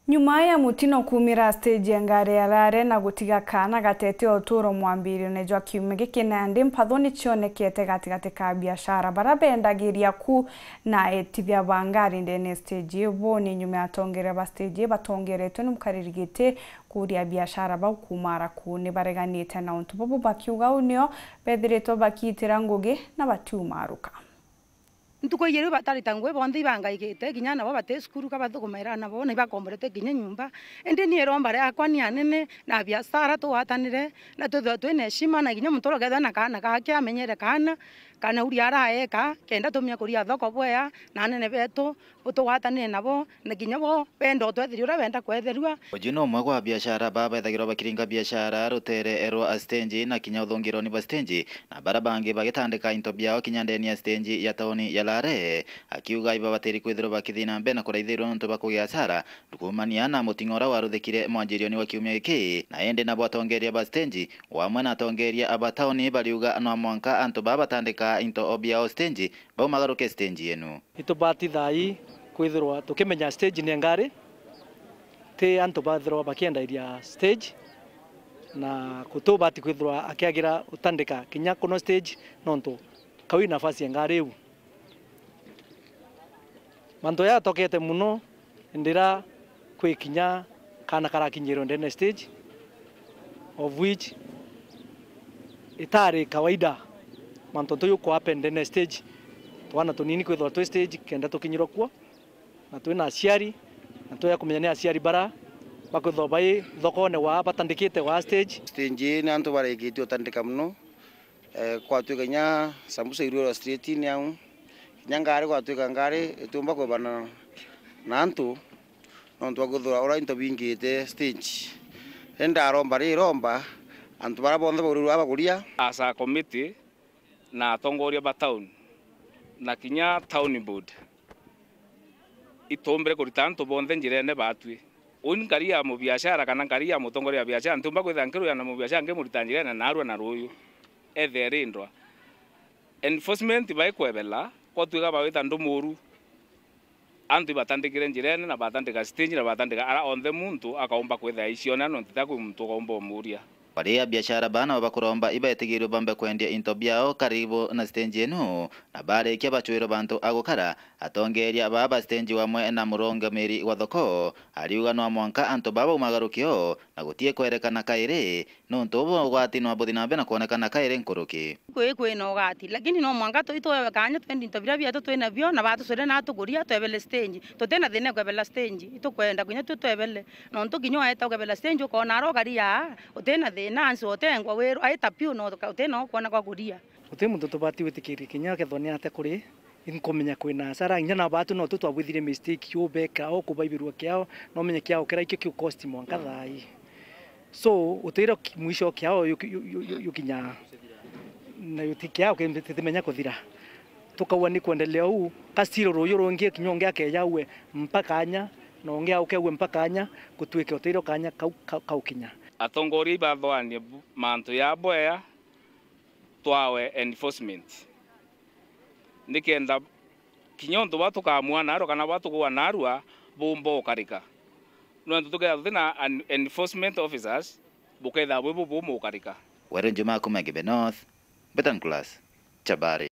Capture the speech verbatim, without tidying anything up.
Nyuma ya mutino kuumira stage ya ngari ya Lare na gutiga kaana gatete uturo mwambirione jwa kiumia giki, nandi mpatho ni cionekete gatigati ka biashara bara bendagiria ku na etithia ba ngari ndene stage iu. Bo ni nyuma ya atongeria ba stage batongeretwe ni mukariri giti kuuria biashara bau kumara ku ni bareganite na untu bubu, bakiuga uu nio bethiritwe bakiitira ngugi na batiumaruka. Ntuku ijiri batarita ngugi, bonthe ibangaikite, kinya nabo bati cukuru ka bathukumaira nabo, na ibakomborete kinya nyomba. Indi ni iromba riakwa ni anene na biashara tugwatanire, na twithirwa twina heshima, na kinya muntu uria ukethirwa na kaana gake amenyere kaana, kana uria araeka, kenda tumie kuria thoko bwea, na anene betu, butugwatanire nabo, na kinya bo benda utwethiria uria benda kwetherua. Uju ni umwe gwa biashara baa bethagirwa bakiringa biashara rutere rwa stage na kinya uthungironi bwa stage, na bara bangi bagitandika into biao kinya ndeni ya stage ya tauni ya Lare, akiuga ibabatiri kwithirwa bakithii na mbere na kuraithirua nontu bwa kugia hasara, kuumania na muting'o uria waruthikire mwanjirioni wa kiumia giki. Na indi nabo atongeria ba stage, wamwe na atongeria aba tauni bariuga no mwanka antu baa batandika into biao stage baumagaruke stage yenu. Itubati thaa ii kwithirwa tukimenya stage ni ngari, ti antu bathirwa bakiendairia stage, na gutubati kwithirwa akiagira utandika kinya kuno stage, nontu kau i nafasi ya ngari iu. Mantu jatokete muno ndira kwi kinya kaana karakinyirwe ndene stage, of which itari kawaida mantu ntu juku happen ndene stage. Twana tunini kwithirwa twi stage kenda tukinyirwa kuo, na twina aciari, na twija kumenya ni aciari bara bakwithirwa bai thokone waa batandikite waa stage. Stage ii ni antu barikitie utandika muno. Eh, kwatwika kinya sambusa iruirwa street-ini au, kinya ngari gwatwika ngari itiumba kwibana na antu, nontu bwa kwithirwa uria into bingite stage. Indi ndaromba riromba, antu baria bonthe baurirwe baguria. As a committee, na atongoria ba town, na kinya town board, itumbire kurita antu bonthe njirene baatwi. Uni nkari ya mubiashara kana nkari ya mutongoria wa biashara, ntiumba kwithira nkiruya na mubiashara nkimurita njirene narua na ruuyu, ethe rindwa. Enforcement baikwebela, kwatwika bawita ndumuru, antu ibatandikire njirene na batandika stage na batandika ara onthe muntu akaumba kwithira aiciona, nontu ta kwi muntu ukaumba umuria. Baria biashara baa nabo bakuromba ibetigirwe bambe kwendia into biao karibu na stage inu, na barikia bacwirwe bantu a gukara. Atongeria baa ba stage wamwe na murungamiri wa thoko ariuga no mwanka antu baa baumagaruke o, na gutie kwerekana kairi, nontu ubu ugwati no buthi na mbere na kwonekana kairi nkuruki. Kwi, kwina ugati, lakini no mwanka tu-, itwewe kanya twendi into biria bietu twinabio, na batucwire na tukuria twebele stage. Tutina thina ya kwebela stage, itukwenda kinya tu twebele. Nontu kinya waeta ukebela stage, ukona ara ukari aa, utina thina, ansi utengwa wirwa, aita piu, no uka-, utina ukwona gwa kuria. Guti muntu tubati gwitikiria kinya akethwa ni atia kuri, inkumenya kwina hasara, kinya na batu no tu twabwithirie mistake, yu beka o kubaibirua kiao, no menye kiao kira ikio kiu cost mwanka thaa ii. So, utwire ki-, mwisho kiao yuki-, yu-, yu-, yu-, yukinya, na yuti kiao ki-, titimenya kuthira. Tukaua ni kwendelea uu, kasiro ruyu rungi kinya ungi akeja aue mpaka anya, na ungi auke aue mpaka anya, gutwike utwire kanya kau, kau, kaukinya. Atongoria ibathoanie bu-, mantu ya bwea twawe enforcement. Nikenda kinya untu bwa tukamua narua kana bwa tukua narua bumba ukarika. Nontu tukethira tutina an-, enforcement officers, bukethira bwi bubumu ukarika. Weru Njuma kuma Igembe North, Betan Class, Chabari.